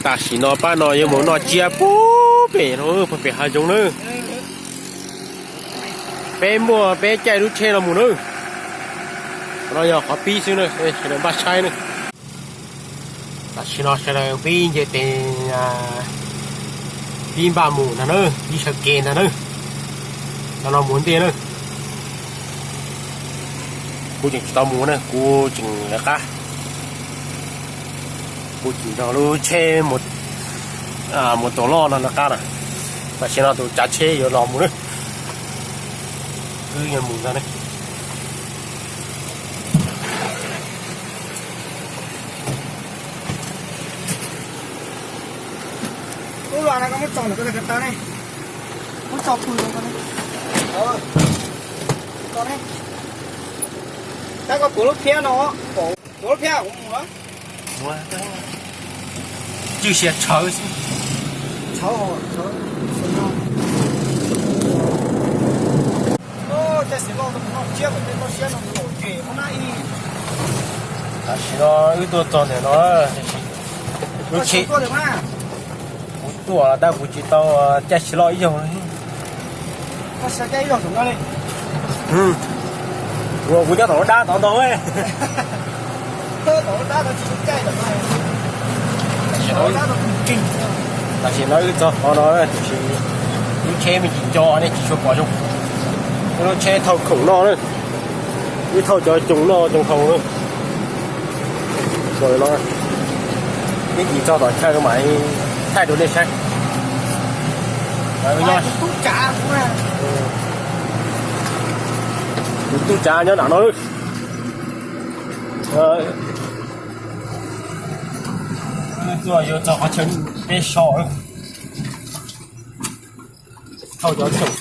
Tam sim no pab no yuav mus noj tsiab pub pem no, pem hav zoov na. Peb muaj peb caij lub tsheb no mus na. Qhov no yog qhov pib xwb na, sawv daws npaj saib na. Tam sim no sawv daws pib nce tes, pib npaj mus ntag na, pib sawv kev ntag na. Cov no mus ntej na. Kuv tseem tsis tau mus na, kuv tseem lawv qab. Kuv tseem nrog lub tsheb mus tus loj no lawv qab na. Tam sim no tus tsav tsheb yuav los mus na. Wb yuav mus ntag na. Ub, los no koj muab tso ntawm ko taw ne. Muab tso pw rau ko ne. Tab koj puav lub phiab no, puav lub phiab kuv mus na. Cwj sia tshawv xwb. Tshawv, tshawv. Caij xiav loj, tau mus noj tsiab kom tej toj siab no mus laum ces ua nab ib. Tam sim no wb tuaj txog ntawm no, lub tsheb kuv tuaj tab kuv tsis tau caij xiav loj ib zaug. Ua kuv nyob tom lub dab tod ntag. Tam sim no wb txog qhov no, tiam sis lub tsheb me ntsis nco nej tsis tshua pom zoo. Lub tsheb thauj khoom noj na, wb thauj cov coos noj coos haus na. Ib ntsis txog tom chaw mam thaij rau nej saib. Tus tub tsav nyob nram no. Wb tuaj yuav txog qhov chaw peb so. Thauj cov khoom,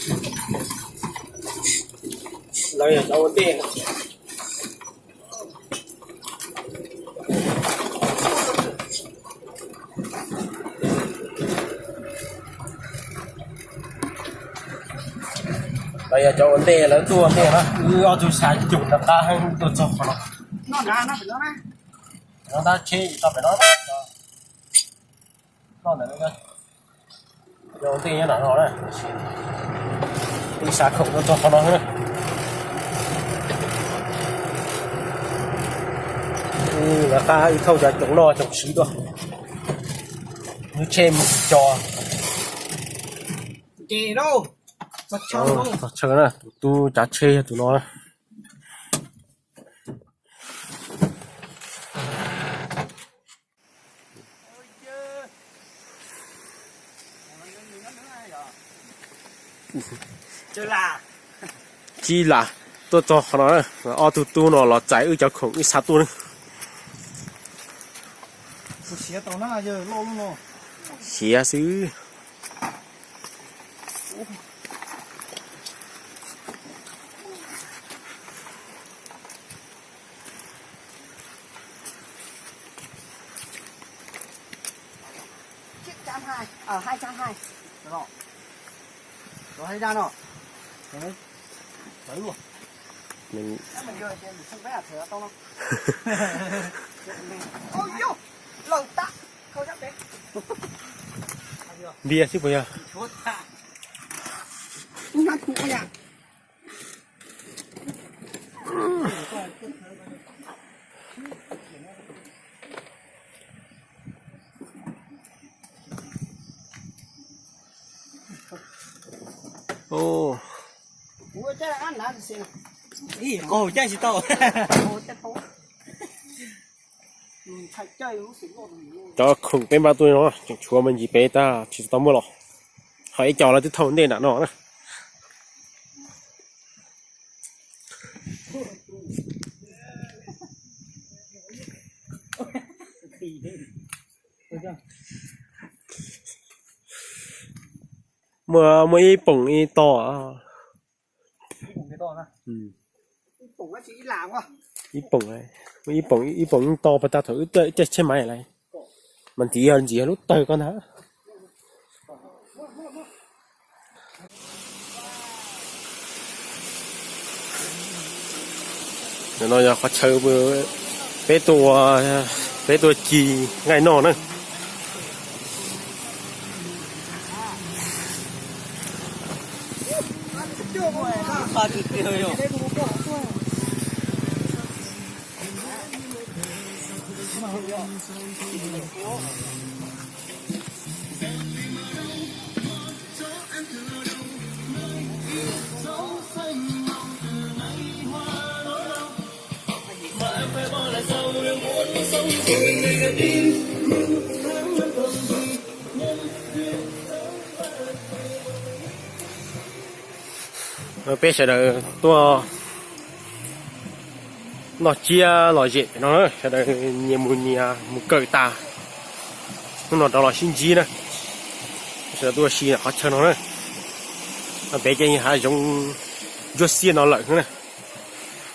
lawv yog cov ua ntej. Lawv yog cov ua ntej, lawv tuaj ua ntej na. Wb ob tug xav coom rov qab tuaj txog qhov no. No tab tsheb tso pem no. Cov ua ntej nyob nram no na. Wb xav khoom tuaj txog qhov no xwb na. Lawv qab wb thauj cov coom noj coom siv tuaj. Lub tsheb me ntsis nco. Txog chaw na, tus tub tsav tsheb yog tus no na. Tsib lam tuaj txog qhov no, ob tug tub no los txais wb cov khoom wb xav tuaj na. Siav xwb. Npias xwb puas yog? Ov, caij tsis tau. Cov khoom peb npaj tuaj no tseem tshuav me ntsis pem tag tsis tau muab los, ho ib co lawv twb thauj ntej nram no na. Muaj, muaj ib poom ib to. Ib poom, ib poom, ib poom ib to pas tag thaum wb caij tsheb maiv lawm. Mas ntxiv yog ntxiv yog lub tawg ko ntag. No yog qhov chaw peb tuaj, peb tuaj ci nqaij noj na. Peb sawv daws tuaj noj tsiab lom zem no na, sawv daws nyias mus nyias mus kawm tas, hnub no rov los sib ntsib na. Sawv daws tuaj ua si qhov chaw no na. Peb ces hav zoov ntsuab xiab no lawm na.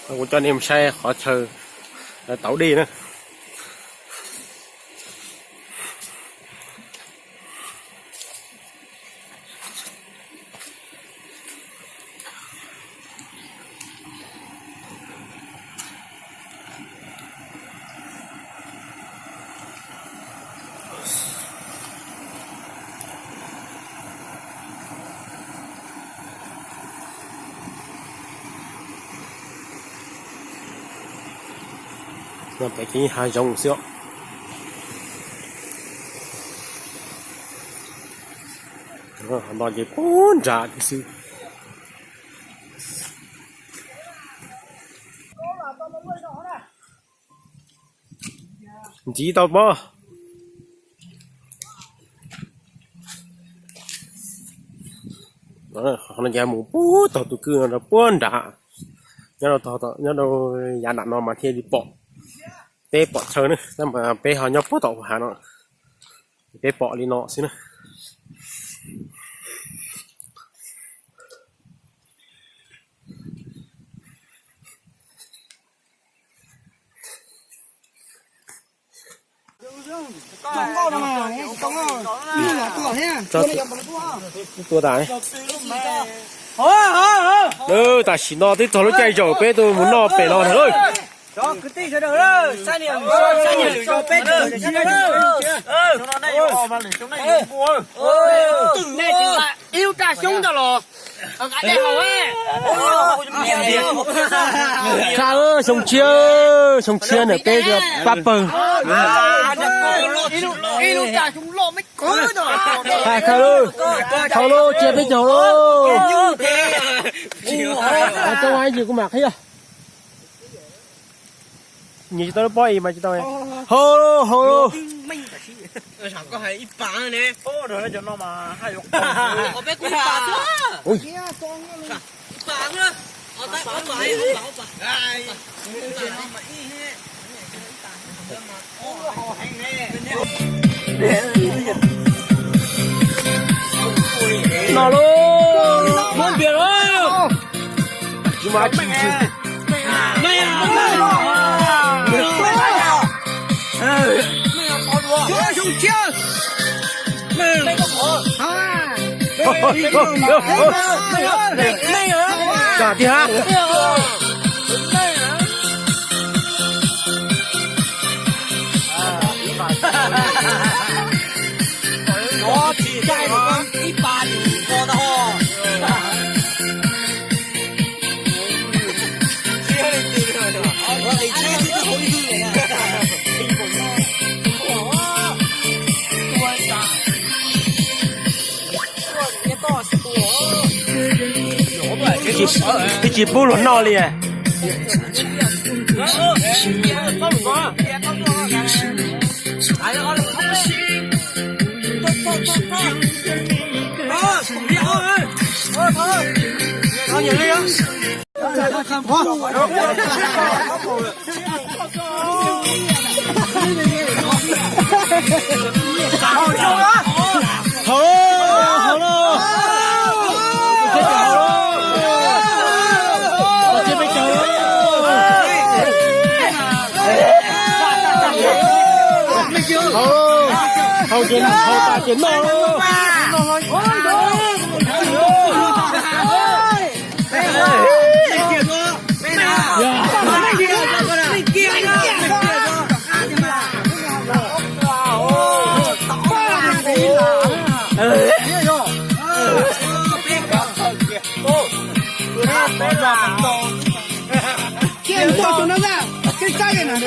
Kuv coj nej mus saib qhov chaw tauv dej na. No peb ces hav zoov xwb os. No ces puag nram xwb. Ntxiv tau pob. Qhov no ces mus puag tog tus kwj no rau puag nram, nyob rau yav nram no mas thiaj li pom. Peb pom chaw na, tab mas peb ho nyob puag tom hav no, peb pom li no xwb na. Tua tas. Tam sim no twb txog lub caij zaum peb tuaj mus noj pem no lawm. Ib lub raj xyoob ntawd los. Kha, xyoo tshiab, xyoo tshiab ntawm peb pab pawg. Kha, kha lauj, haus lauj, cia peb caug lauj. Coob ib yam kuv mam qhib. Nyias tsis tau lub pob es mas tsis tau. Haus lauj, haus lauj. No lauj, muab npias lauj. Tsis mas tsis. Kam tiag. Twb tsis pub luag noj li. Haus lauj, haus lauj. Haus ces haus tas ces noj lauj.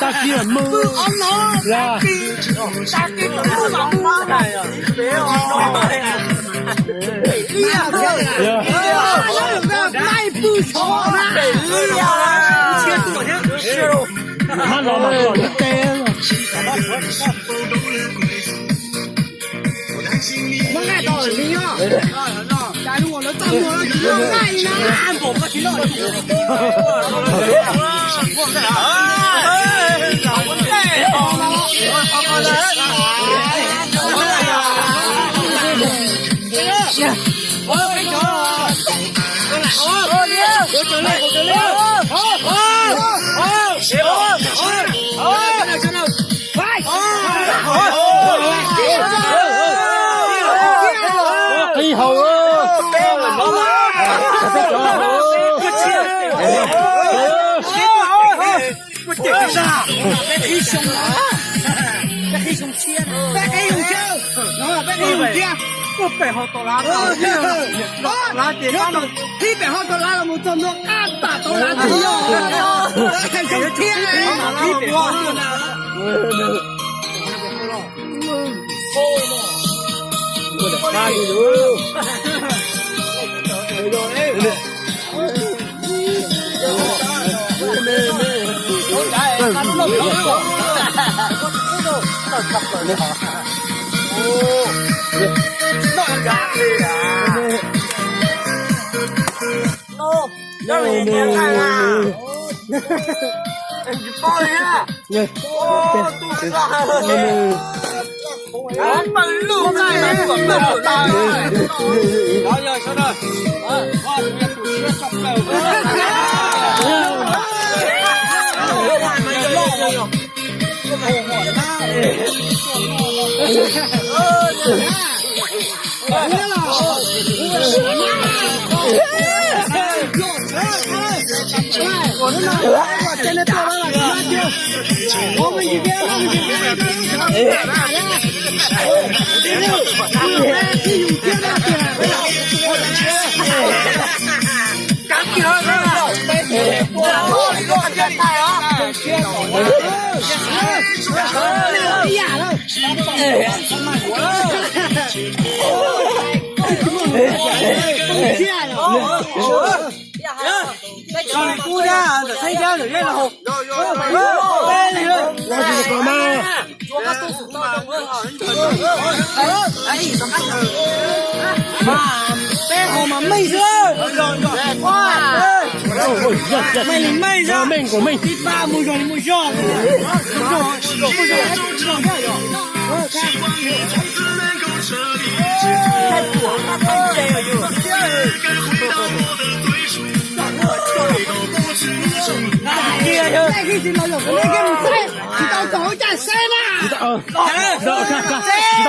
Tag kis mus. Mas los mas los teb. Qhib hau. Peb qhib zoo tshiab, no peb qhib zoo tshiab. Qhib pem hauv tau lav los mus txog ntua qab tam tau lav tis yog. Zoo tshiab. Peb hauv mas meej xwb. Meej li meej xwb. Meej kuj meej. Tib pab mus zog li mus zog. Tsis tau kom ua cas seb na.